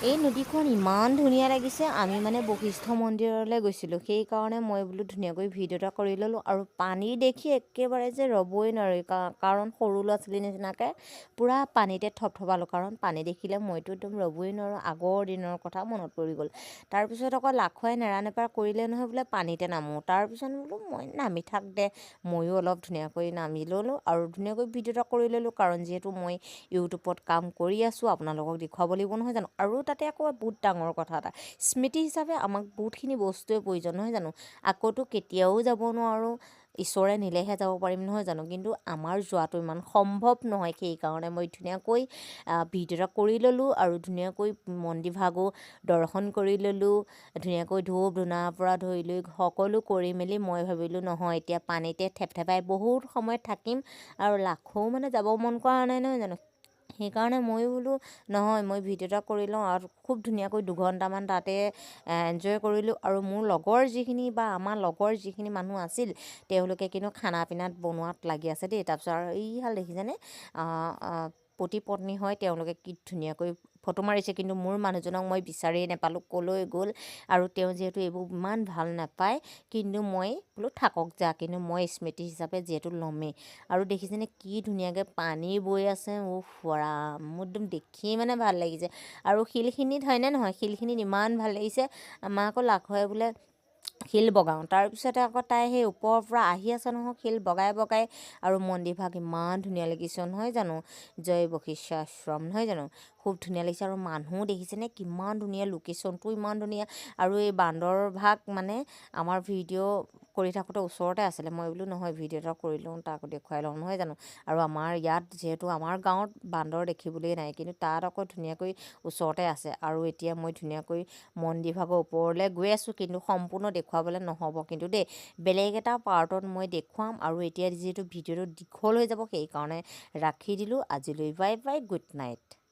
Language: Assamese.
এই নদীখন ইমান ধুনীয়া লাগিছে। আমি মানে বশিষ্ঠ মন্দিৰলৈ গৈছিলোঁ, সেইকাৰণে মই বোলো ধুনীয়াকৈ ভিডিঅ' এটা কৰি ল'লোঁ। আৰু পানী দেখি একেবাৰে যে ৰ'বই নোৱাৰি, কাৰণ সৰু ল'ৰা ছোৱালীৰ নিচিনাকৈ পূৰা পানীতে থপথপালোঁ। কাৰণ পানী দেখিলে মইতো একদম ৰ'বই নোৱাৰোঁ। আগৰ দিনৰ কথা মনত পৰি গ'ল। তাৰপিছত আকৌ লাখুৱাই নেৰা নেপেৰা কৰিলে নহয়, বোলে পানীতে নামোঁ। তাৰপিছত বোলো মই নামি থাক দে, ময়ো অলপ ধুনীয়াকৈ নামি ল'লোঁ আৰু ধুনীয়াকৈ ভিডিঅ' এটা কৰি ল'লোঁ। কাৰণ যিহেতু মই ইউটিউবত কাম কৰি আছোঁ, আপোনালোকক দেখুৱাব লাগিব, নহয় জানো? আৰু তাতে আকৌ বহুত ডাঙৰ কথা এটা, স্মৃতি হিচাপে আমাক বহুতখিনি বস্তুৱে প্ৰয়োজন, নহয় জানো? আকৌতো কেতিয়াও যাব নোৱাৰোঁ, ঈশ্বৰে নিলেহে যাব পাৰিম, নহয় জানো? কিন্তু আমাৰ যোৱাটো ইমান সম্ভৱ নহয়। সেইকাৰণে মই ধুনীয়াকৈ ভিডিঅ' এটা কৰি ল'লোঁ আৰু ধুনীয়াকৈ মন্দিৰভাগো দৰ্শন কৰি ল'লোঁ। ধুনীয়াকৈ ধূপ ধূনাৰ পৰা ধৰি লৈ সকলো কৰি মেলি মই ভাবিলোঁ, নহয়, এতিয়া পানীতে থেপথেপাই বহুত সময় থাকিম। আৰু লাখো মানে যাব মন কৰা নাই, নহয় জানো? সেইকাৰণে ময়ো বোলো নহয়, মই ভিডিঅ' এটা কৰি লওঁ। আৰু খুব ধুনীয়াকৈ 2 ঘণ্টামান তাতে এনজয় কৰিলোঁ। আৰু মোৰ লগৰ যিখিনি বা আমাৰ লগৰ যিখিনি মানুহ আছিল, তেওঁলোকে কিন্তু খানা পিনাত বনোৱাত লাগি আছে দেই। তাৰপিছত আৰু এইহাল দেখিছেনে, পতি পত্নী হয়, তেওঁলোকে কি ধুনীয়াকৈ ফটো মাৰিছে। কিন্তু মোৰ মানুহজনক মই বিচাৰিয়ে নাপালোঁ, ক'লৈ গ'ল। আৰু তেওঁ যিহেতু এইবোৰ ইমান ভাল নাপায়, কিন্তু মই বোলো থাকক যা, কিন্তু মই স্মৃতি হিচাপে যিহেতু ল'মেই। আৰু দেখিছেনে কি ধুনীয়াকৈ পানী বৈ আছে? উফ ৰাম, মোৰ একদম দেখিয়ে মানে ভাল লাগিছে। আৰু শিলখিনিত, হয়নে নহয়, শিলখিনিত ইমান ভাল লাগিছে। আমাৰ আকৌ লাখুৱাই বোলে শিল বগাওঁ। তাৰপিছতে আকৌ তাই সেই ওপৰৰ পৰা আহি আছে নহয় শিল বগাই বগাই। আৰু মন্দিৰভাগ ইমান ধুনীয়া লাগিছে, নহয় জানো? জয় বশিষ্ঠ আশ্ৰম, নহয় জানো? খুব ধুনীয়া লাগিছে। আৰু মানুহ দেখিছেনে কিমান ধুনীয়া, লোকেশ্যনটো ইমান ধুনীয়া। আৰু এই বান্দৰভাগ মানে আমাৰ ভিডিঅ' কৰি থাকোঁতে ওচৰতে আছিলে। মই বোলো নহয়, ভিডিঅ' এটা কৰি লওঁ, তাকো দেখুৱাই লওঁ, নহয় জানো? আৰু আমাৰ ইয়াত যিহেতু আমাৰ গাঁৱত বান্দৰ দেখিবলৈ নাই, কিন্তু তাত আকৌ ধুনীয়াকৈ ওচৰতে আছে। আৰু এতিয়া মই ধুনীয়াকৈ মন্দিৰভাগৰ ওপৰলৈ গৈ আছোঁ, কিন্তু সম্পূৰ্ণ দেখুৱাবলৈ নহ'ব কিন্তু দেই। বেলেগ এটা পাৰ্টত মই দেখুৱাম। আৰু এতিয়া যিহেতু ভিডিঅ'টো দীঘল হৈ যাব, সেইকাৰণে ৰাখি দিলোঁ আজিলৈ। Bye bye, good night.